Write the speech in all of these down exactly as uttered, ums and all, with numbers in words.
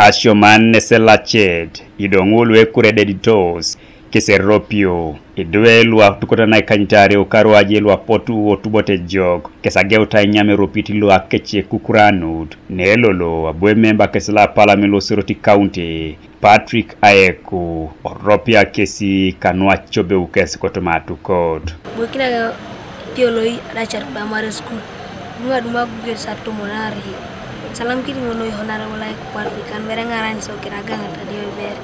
Asioman neselacet idoŋu luekurededitos keseropio idwe luatukot naikanyit areu karuaje luapotu otubot ejok kesageuta inyam eropit luakece kukuranut neelolo abu ememba kes loapalamen loseroti kaunti Patrick Ayeku oropia kesi kanuacobeu kes kotoma atukot. Bwekina ke tioloi adachar primary school. Nunga duma guget sa tomon are. Salam kiti ngono i honare wala ekupat ikan bere ngaran so kiraga ngata dio ber.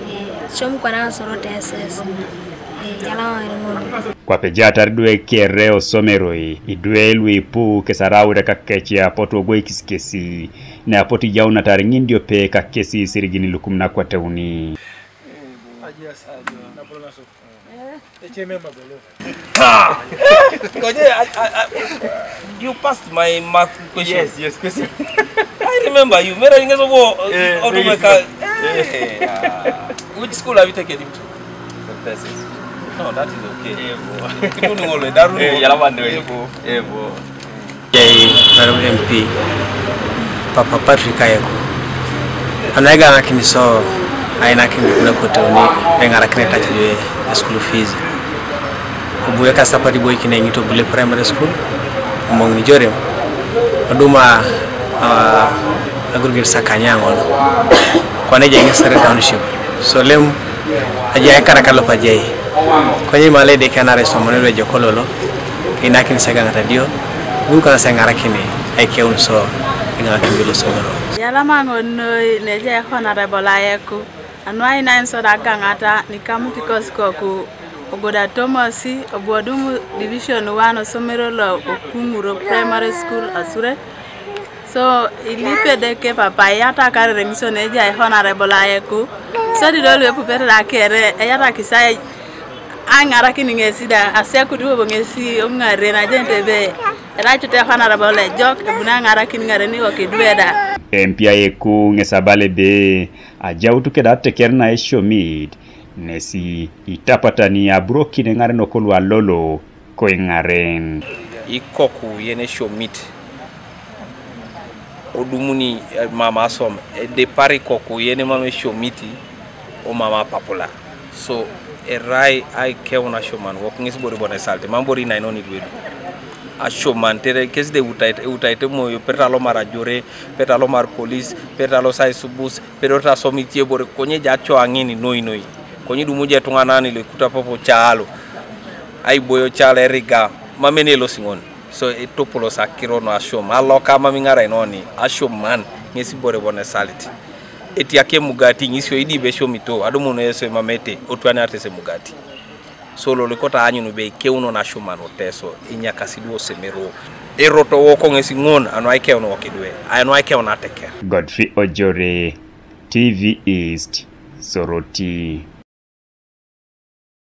Eh, som kwana soro teses. Eh, yala ngere ngono. Kwape jatar dwe kere osomeroi idwe luipu kesarawire kakece apotu ogweikisikesi. Ne apotu ijaunatar ŋin diope kakesi isirigin lukum nakwateuni. Koje, I, I, I, you passed my math question. Yes, yes, question. I remember you. Mera ingeso bo eh, automeka. Eh, ah. Which school have you taken him to? Saint Teresa's. No, that is okay. Evo. Kitu ni ngolo daru. Eh, yala bando evo. Evo. Jai Honorable M P Papa Patrick Ayeku. Ano aigaŋakin so ainakin kuna koteuni aiŋarakin etac e school fees. Obu ekasapari boikin eŋit obule primary school omoŋ nijorem oduma agurugir sakanya ŋol kwana ejai ŋesare township solem ajai karakalo pajai. Konye mala Edeke anare isomone lu ejok lolo keinakin sek aŋatadio ŋun kona sek eŋarakin aikeun so eŋarakin losomero. Yalama ŋon noi neja ekonare bola eku anuai nain soda agaŋata nikamuti kosikoku ogoda tomosi obuodum division one osomero lo okuŋuro primary school asure. So ilipede ke papa iyata karere ŋisio neja honorable ayeku. So dido luepupete da kere eyata kisai aŋarakin ŋesi da asekut bobo ŋesi oŋaren ajenite ebe erachut honorable ejok ebuni aŋarakin ŋaren iwok idwe da. Empi ayeku ŋesi abala ebe ajaut keda ateker na esiomit nesi itapatani aburokin eŋaren okolu alolo. Koiŋaren. Ikoku yen esiomit odumuni mama asom edepar ikoku yen mama esiomit omama apapula. So erai aikeun asioman wok ŋes bori bon esalte mam bori nainoni luedu asioman tere kes de eutaite moyo peta alomar ajore peta alomar polis peta alosa isubus. Pedorete asom ice ibore konye ejaco aŋin noi noi. Konye idumu ijo etuŋanan loikut apop ocaalo aiboio ocaalo eriga mam ene elosi ŋon. So etopolos akiro nu asiom aloka mam iŋarai noni asioman ŋes ibore bon esalit. Etiak emugati ŋisio idi ibe esiomito adumun Yesu emamete otwaniates emugati. So lolo ikoto aanyun be ikeuno nasioman oteso inyakasi duo osemero. Eroto woko ŋesi ŋon anu aikeun wokidwe anu aikeun ateker. Godfrey Ojore, T V East, Soroti.